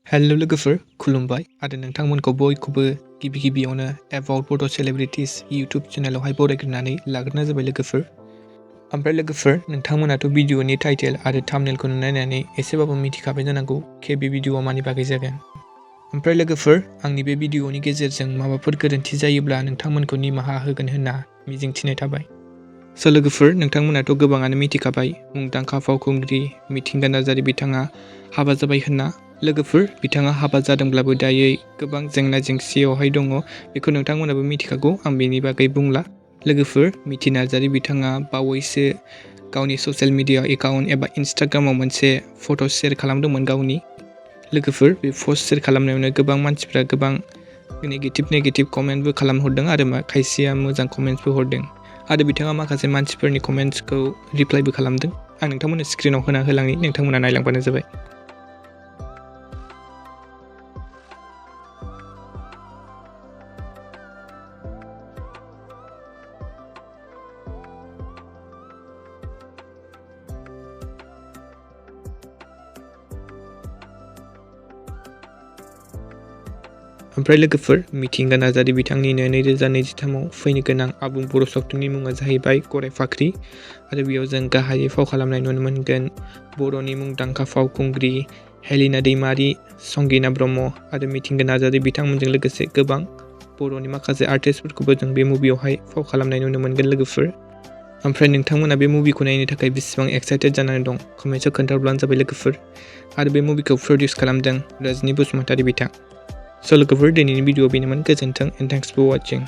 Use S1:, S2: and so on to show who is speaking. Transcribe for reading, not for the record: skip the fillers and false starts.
S1: हेल' लोगोफोर खुलुमबाय आरो नोंथांमोनखौ बयखौबो गिबियावनो एबाउट बड' सेलेब्रिटिस इउटुब चेनेलावहाय बरायग्रोनानै लाग्रोनाय जाबाय लोगोफोर। ओमफ्राय लोगोफोर नोंथांमोनाथ' भिडिअनि टाइटेल आरो थाम्बनेलखौ नायनानै एसेबाबो मिथिखाबाय जानांगौ बे भिडिअआ मानि बागै जागोन। ओमफ्राय लोगोफोर आंनि बे भिडिअनि गेजेरजों माबाफोर गोरोन्थि जायोब्ला नोंथांमोनखौ निमाहा होगोन होनना मिजिंथिनाय थाबाय। स' लोगोफोर नोंथांमोनाथ' गोबाङानो मिथिखाबाय मुंदांखा फावखुंग्रि मिथि नार्जारी बिथाङा हाबा जाबाय होनना। लोगोफोर बिथाङा हाबा जादोंब्लाबो दायो गोबां जेंना जेंसियावहाय दङ, बेखौ नोंथांमोनाबो मिथिखागौ, आं बेनि बागै बुंला। लोगोफोर मिथि नार्जारी बिथाङा बावैसो गावनि ससियेल मिडिया एकाउन्ट एबा इन्सटाग्रामाव मोनसे फट' शेयार खालामदोंमोन गावनि। लोगोफोर बे पस्ट शेयार खालामनायावनो गोबां मानसिफ्रा गोबां नेगेटिभ कमेन्टबो खालामहरदों आरो खायसेया मोजां कमेन्ट्सबो हरदों आरो बिथाङा माखासे मानसिफोरनि कमेन्ट्सखौ रिप्लाइबो खालामदों। आं नोंथांमोननो स्क्रिनाव होलांनि, नोंथांमोना नायलांबानो जाबाय। ओमफ्राय लोगोफोर मिथि नार्जारी बिथांनिनो 2023आव फैनो गोनां आबुं बर' सावथुननि मुङा जाहैबाय गराय फाख्रि आरो बेयाव जों गाहायै फाव खालामनाय नुनो मोनगोन बर'नि मुंदांखा फावखुंग्रि हेलिना दैमारि, संगिना ब्रह्म आरो मिथि नार्जारी बिथांमोनजों लोगोसे गोबां बर'नि माखासे आर्टिस्टफोरखौबो जों बे मुभियावहाय फाव खालामनाय नुनो मोनगोन लोगोफोर। ओमफ्राय नोंथांमोना बे मुभिखौ नायनो थाखाय बेसेबां एक्साइटेड जानानै दं कमेन्ट्सआव खोन्थाहरब्लानो जाबाय लोगोफोर। आरो बे मुभिखौ प्रडिउस खालामदों रजनी बसुमतारी बिथां। स' लोगोफोर दिनैनि भिडिअ बेनोमोन, गोजोन्थों एन्ड थेंक्स फर वाचिं।